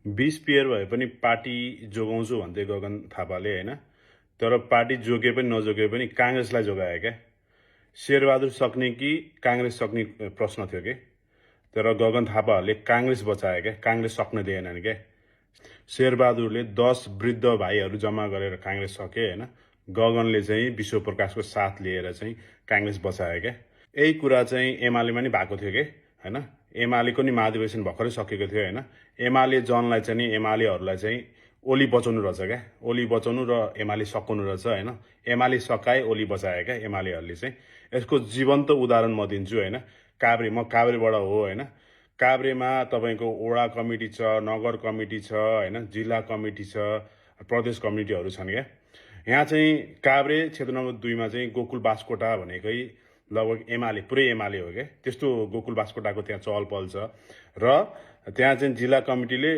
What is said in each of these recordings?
20 pair भए पनि party जोगाउँछु भन्दै गगन थापाले हैन। तर पार्टी जोगे पनि नजोगे पनि कांग्रेसलाई जोगायो क्या। शेरबहादुर सक्ने कि कांग्रेस सक्ने प्रश्न थियो के। तर गगन थापाहरूले कांग्रेस बचायो क्या, कांग्रेस सक्न दिएनन् क्या। शेरबहादुरले 10 वृद्ध भाइहरू जम्मा गरेर कांग्रेस सके हैन। गगनले चाहिँ विश्वप्रकाशको साथ लिएर चाहिँ कांग्रेस बचायो क्या। यही कुरा चाहिँ एमालेमा नि भएको थियो के हैन। एमालेको नि महाधिवेशन भर्खरै सकेको थियो हैन। एमाले जनलाई चाहिँ नि एमालेहरूलाई चाहिँ ओली बचाउनु रहेछ क्या। ओली बचाउनु र एमाले सकाउनु रहेछ हैन। एमाले सकाए ओली बचायो क्या एमालेहरूले चाहिँ। यसको जीवन्त उदाहरण म दिन्छु हैन। म काभ्रेबाट हो हैन। काभ्रेमा तपाईको वडा कमिटी छ, नगर कमिटी छ हैन, जिल्ला कमिटी छ, प्रदेश कमिटीहरू छन् क्या। यहाँ चाहिँ काभ्रे क्षेत्र नम्बर 2 मा चाहिँ गोकुल बास्कोटा भनेकै लगभग एमाले पुरै एमाले हो क्या। त्यस्तो गोकुल बास्कोटाको त्यहाँ चहल पहल छ र त्यहाँ चाहिँ जिल्ला कमिटीले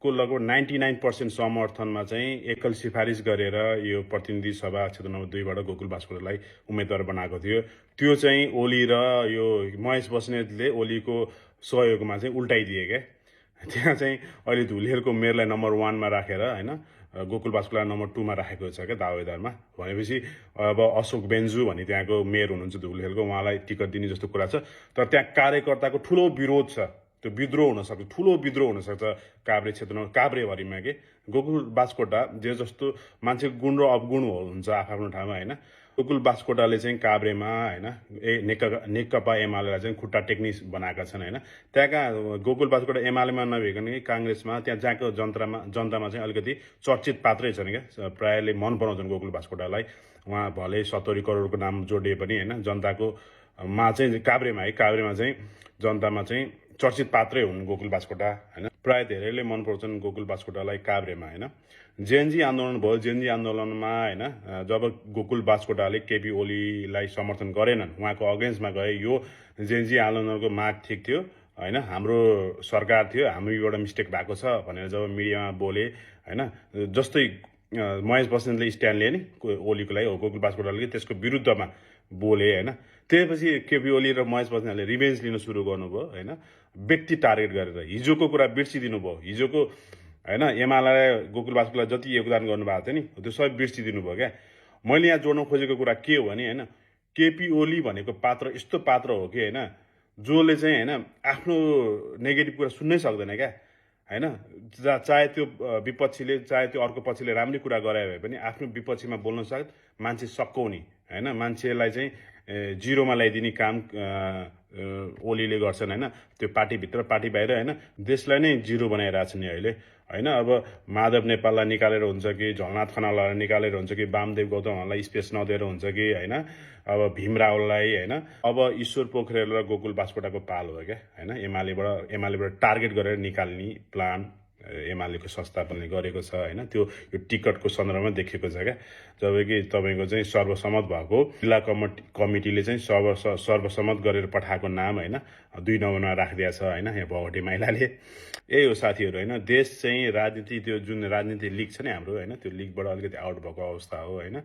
को लगभग 99% समर्थनमा चाहिँ एकल सिफारिस गरेर यो प्रतिनिधि सभा क्षेत्र नम्बर 2 बाट गोकुल बास्कोटालाई उम्मेदवार बनाएको थियो। त्यो चाहिँ ओली र यो महेश बस्नेतले ओलीको सहयोगमा चाहिँ उल्टाइदिए क्या। त्यहाँ चाहिँ अहिले धुलिखेलको मेयरलाई नम्बर 1 मा राखेर हैन, गोकुल बास्कोटालाई नम्बर 2 मा राखेको छ क्या दावेदारमा। भनेपछि अब अशोक बेन्जु भन्ने त्यहाँको मेयर हुनुहुन्छ धुलिखेलको, उहाँलाई टिकट दिने जस्तो कुरा छ। तर त्यहाँ कार्यकर्ताको ठुलो विरोध छ। त्यो विद्रोह हुन सक्छ, ठुलो विद्रोह हुन सक्छ काभ्रे क्षेत्रमा, काभ्रेभरिमा के। गोकुल बास्कोटा जे जस्तो मान्छेको गुण र अवगुण हुन्छ आफ्नो ठाउँमा हैन। गोकुल बास्कोटाले चाहिँ काभ्रेमा हैन नेकपा एमालेलाई चाहिँ खुट्टा टेक्नी बनाएका छन् हैन। त्यहाँका गोकुल बास्कोटा एमालेमा नभइकन कांग्रेसमा त्यहाँ जहाँको जनतामा चाहिँ अलिकति चर्चित पात्रै छन् क्या। प्रायले मन पराउँछन् गोकुल बास्कोटालाई। उहाँ भले 70 करोडको नाम जोडिए पनि हैन, जनताको मा चाहिँ काभ्रेमा चाहिँ जनतामा चाहिँ चर्चित पात्रै हुन् गोकुल बास्कोटा हैन। प्राय धेरैले मन पराउँछन् गोकुल बास्कोटालाई काभ्रेमा हैन। जेएनजी आन्दोलन भयो। जेएनजी आन्दोलनमा हैन, जब गोकुल बास्कोटाले केपी ओलीलाई समर्थन गरेनन्, उहाँको अगेन्स्टमा गए। यो जेएनजी आन्दोलनको माग ठिक थियो हैन, हाम्रो सरकार थियो, हामीबाट मिस्टेक भएको छ भनेर जब मिडियामा बोले हैन, जस्तै महेश बस्नेतले स्ट्यान्ड लिए नि ओलीको लागि, गोकुल बास्कोटाले त्यसको विरुद्धमा बोले हैन। त्यसपछि केपी ओली र महेश बस्नेतले रिभेन्ज लिन सुरु गर्नुभयो हैन, व्यक्ति टार्गेट गरेर। हिजोको कुरा बिर्सिदिनु भयो। हिजोको हैन एमालेलाई गोकुल बास्कोटालाई जति योगदान गर्नुभएको थियो नि त्यो सबै बिर्सिदिनु भयो क्या। मैले यहाँ जोड्न खोजेको कुरा के हो भने हैन, केपी ओली भनेको पात्र यस्तो पात्र हो कि हैन, जोले चाहिँ हैन आफ्नो नेगेटिभ कुरा सुन्नै सक्दैन क्या हैन। चाहे त्यो विपक्षीले चाहे त्यो अर्को पक्षले राम्रै कुरा गराए भए पनि आफ्नो विपक्षीमा बोल्न सक्छ, मान्छे सकाउने हैन, मान्छेलाई चाहिँ जिरोमा ल्याइदिने काम ओलीले गर्छन् हैन। त्यो पार्टीभित्र पार्टी बाहिर हैन, देशलाई नै जिरो बनाइरहेछन् नि अहिले हैन। अब माधव नेपाललाई निकालेर हुन्छ कि, झलनाथ खनाललाई निकालेर हुन्छ कि, वामदेव गौतमहरूलाई स्पेस नदिएर हुन्छ कि हैन, अब भीम रावललाई हैन। अब ईश्वर पोखरेल र गोकुल बास्कोटाको पाल हो क्या हैन। एमालेबाट टार्गेट गरेर निकाल्ने प्लान एमालेको संस्थापनले गरेको छ हैन। त्यो यो टिकटको सन्दर्भमा देखेको छ क्या। जबकि तपाईको चाहिँ सर्वसम्मत भएको जिल्ला कमिटीले चाहिँ सर्वसम्मत गरेर पठाएको नाम हैन 2 नम्बरमा राखिदिया छ हैन, यहाँ भगटे माइलाले। यही हो साथीहरु हैन। देश चाहिँ राजनीति, त्यो जुन राजनीति लिग छ नि हाम्रो हैन, त्यो लिगबाट अलिकति आउट भएको अवस्था हो हैन।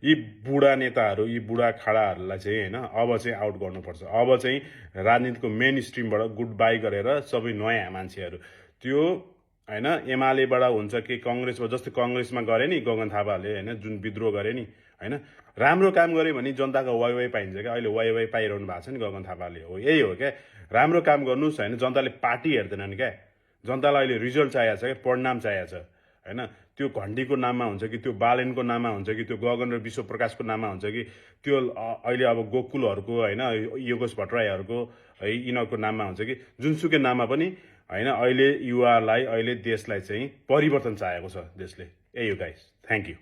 यी बुढा नेताहरू, यी बुढा खाडाहरूलाई चाहिँ हैन अब चाहिँ आउट गर्नुपर्छ। अब चाहिँ राजनीतिको मेन स्ट्रिमबाट गुड बाई गरेर सबै नयाँ मान्छेहरू त्यो हैन एमालेबाट हुन्छ कि कांग्रेसबाट, जस्तै कांग्रेसमा गरे नि गगन थापाले हैन, जुन विद्रोह गरे नि हैन, राम्रो काम गरे भने जनताको वाइ पाइन्छ क्या। अहिले वाइ पाइरहनु भएको छ नि गगन थापाले। हो यही हो क्या। राम्रो काम गर्नुस् हैन, जनताले पार्टी हेर्दैनन् क्या। जनतालाई अहिले रिजल्ट चाहिएको छ क्या, परिणाम चाहिएको छ हैन। त्यो घण्टीको नाममा हुन्छ कि, त्यो बालेनको नाममा हुन्छ कि, त्यो गगन र विश्वप्रकाशको नाममा हुन्छ कि, त्यो अहिले अब गोकुलहरूको हैन, योगेश भट्टराईहरूको यिनीहरूको नाममा हुन्छ कि, जुनसुकै नाममा पनि हैन। अहिले युवालाई, अहिले देशलाई चाहिँ परिवर्तन चाहिएको छ देशले। यही हो गाइस। Thank you.